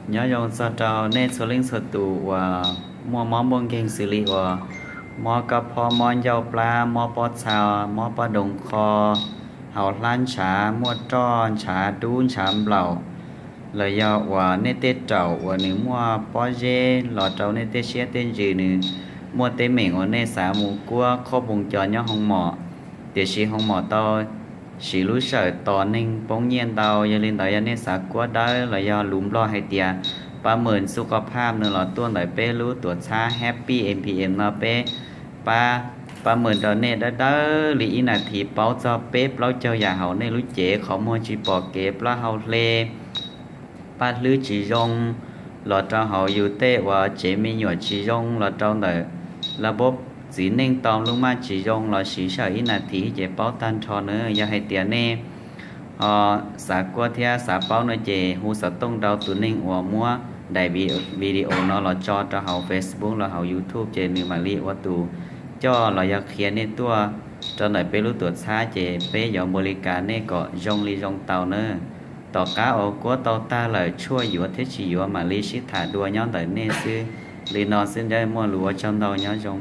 Nyob zoo txog rau nej txhua leej txhua tus uas muaj mob muaj nkeeg xws li uas mob kab phob, mob ncauj plab, mob pob txha, mob pob doos qho, haus hlab ntshav, muaj roj ntshav dub ntshav nplaum, los yog uas nej tej raum uas nws muaj pob zeb los rau nej tej siab tej ntsws nws muaj teeb meem uas nej xav mus kuab qhob poos co nyob hoo mom, tiam sis hoo mom tau siv lub sij hawm tos neeg poob nyiaj ntau. Yog li ntawd yog nej xav kuab dawb los yog lus Nplog hais tias pab mws xub qo phaj no los tuaj ntawm peb lub tuam txhab Happy M P M no peb pab, pab mws rau nej dawb dawb li ib nas this paub txog peb plaub caug yam hauv nej lub cev, qhov muag tsis pom kev, plaub hau hle, paj hlwb tsis zoo, los rau hauv yus tej uas tsev me nyuam tsis zoo, los rau ntawm laj npab txiv neej tau lub maj tsis zoo los siv sij hawm ib nas this ces paub tag nrho na. Yog hais tias nej ho xav kuab thiab xav paub no ces hu xov tooj rau tus neeg uas muab daim video no los tso rau hauv Facebook los hauv YouTube ces nws mam li ua tus coj los yog qhia nej tuaj rau ntawm peb lub tuam txhab ces peb yuav npau li cas nej kom zoo li zoo tau na. Tom qab uas kuab tau tag lawm tshuaj yuav thiab tsis yuav mam li sib tham dua nyob ntawm nej xwb. Li no xwb ntag, muaj lus ua tsaug ntau, nyob zoo.